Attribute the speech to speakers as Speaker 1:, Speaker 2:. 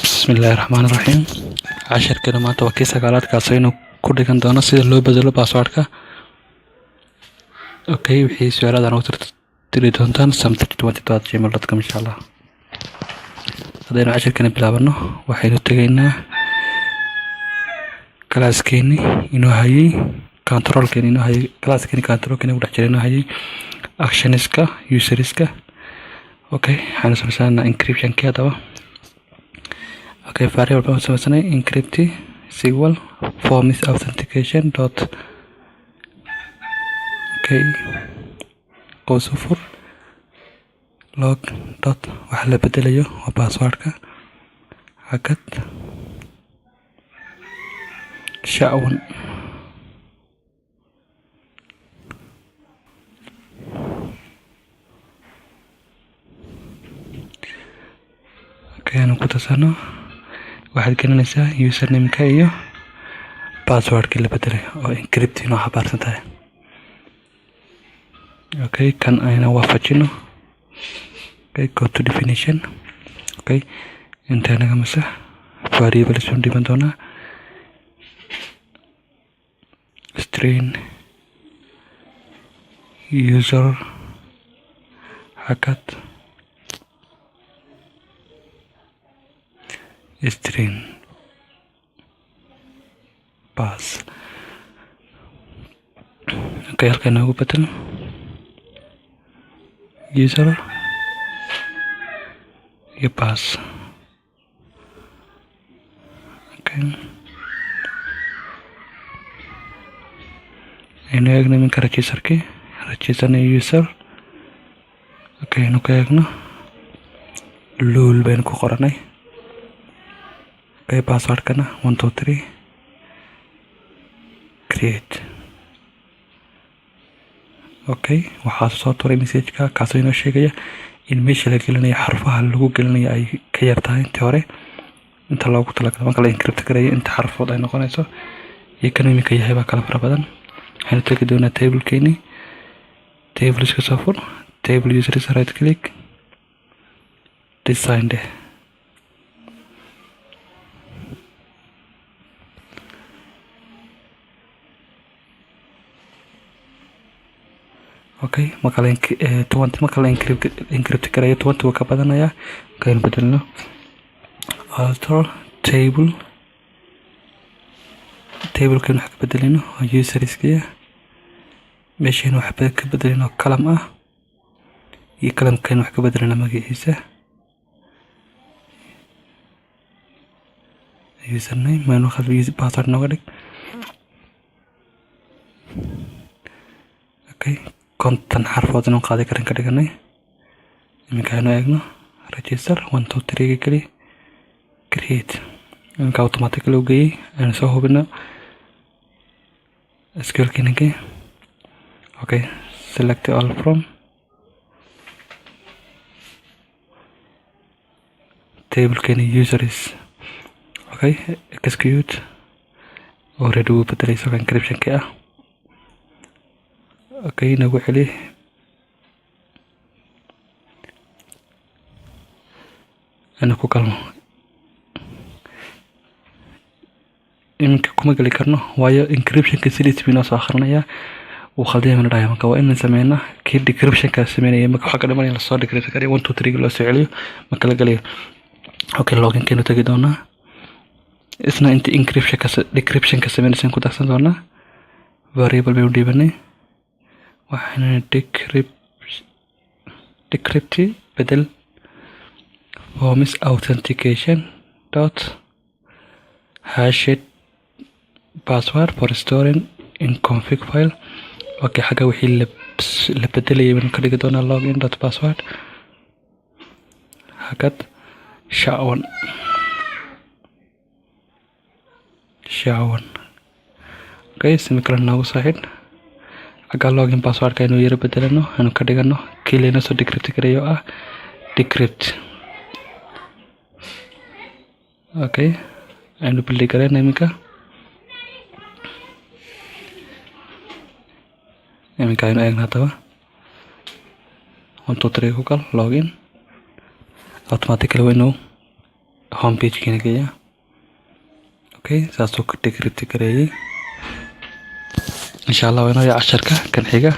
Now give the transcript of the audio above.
Speaker 1: Bismillaahi Raxmaani Raxiim. Casharkeena maanta waa kii sagaalaad, kaasoo inuu ku dhigan doono sida loo bedelo passwordka. Okay, wixii su-aaladan ugu tirtiri doontaan samtich22@gmail.com, insha Allah. Haddaynu casharkeena bilaabano, waxaynu tegaynaa classkeeni inoo hayay controlkeeni inoo hayay, classkeeni controlkeeni ku dhex jiray, inoo hayay actionska userska. Okay, waxaanu sameysanaa encryptionkii haddaba. Okay, variable baan sameysanay, encrypt is equal forms authentication dot, okay, qows u fur, log dot, waxa la bedelayo waa passwordka, hakad, SHA-1. Okay, aanu ku tasano. Waxaad gelinaysaa username-ka iyo passwordkii la bedelay oo encrypt inoo xabaarsan tahay. Okay, kan ayna waafajino. Okay, go to definition. Okay, inta naga masax. Variable isu dhiban doonaa, string user, hakad, string pass. Okay, halka inoogu bedel user iyo pass. Okay, aynu eegno iminka registerkii, register user. Okay, aynu ka eegno, Luul baynu ku qoranay. Okay, passwordkana 1 2 3, create. Okay, waxaa soo turay messageka, kaasoo inoo sheegaya in meesha la gelinayo, xarfaha lagu gelinayo, ay ka yar tahay intii hore, inta loogu talagalay marka la encrypt gareeyo, inta xarfood ay noqonayso iyo kan iminka yahay baa kala fara badan. Waxaynu tegi doonaa tablekeeni. Table iska soo fur, table users, right click, design dheh. Okay, marka la 20, marka la encrypt gareeyo, 20 wuu ka badanayaa. Markaynu bedelno, alter table, tablekan wax ka bedelino oo userskiya, meeshaynu wax ka bedelino column ah iyo columnkan wax ka bedelino magaciisa, username maynu khaldi, password nooga dhig. Okay, 50 xarfood inuu qaadi karin ka dhiganay. Iminka aynu eegno register, 1 2 3 geli, create. Iminka automatically u geeyey. Aynu soo hubino SQL-kiina gee. Okay, select all from tablekeena users. Okay, execute. Already wuu bedelay isagoo encryption-ki ah. Okay, nagu celi. Aynu ku galno. Iminka kuma geli karno, waayo encryptionka sidiis buu inoo soo akhrinayaa, wuu khaldaya mana dhahaya. Marka waa inaan sameynaa kii decryptionka sameynaya. Marka waxaa ka dhimanaya lasoo decrypt karayo, 1 2 3 loo soo celiyo marka la gelayo. Okay, loginkeenu tegi doonaa, isna inta encryptionka decryptionka sameynaysan ku darsan doonaa. Variable baynu dhiibanay, waxaana decrypt bedel forms authentication dot hashed password for storing in config file. Okay, xagga wixii la bedelayay baynu ka dhigi doonaa login dot password, hakad, SHA-1, SHA-1. Okay, semicolon noogu soo xidh. Xagga login passwordka aynu yaro bedelano, aynu ka dhigano kii laynoo soo decrypt gareeyo ah decrypt. Okay, aynu build gareyna iminka. Iminka aynu eegna haddaba. 1 2 3 ku gal, login, automatically waa inuu Home page-kiina geeya. Okay, saasuu ka decrypt gareeyay. Insha Allah waa inoo casharka kan xiga.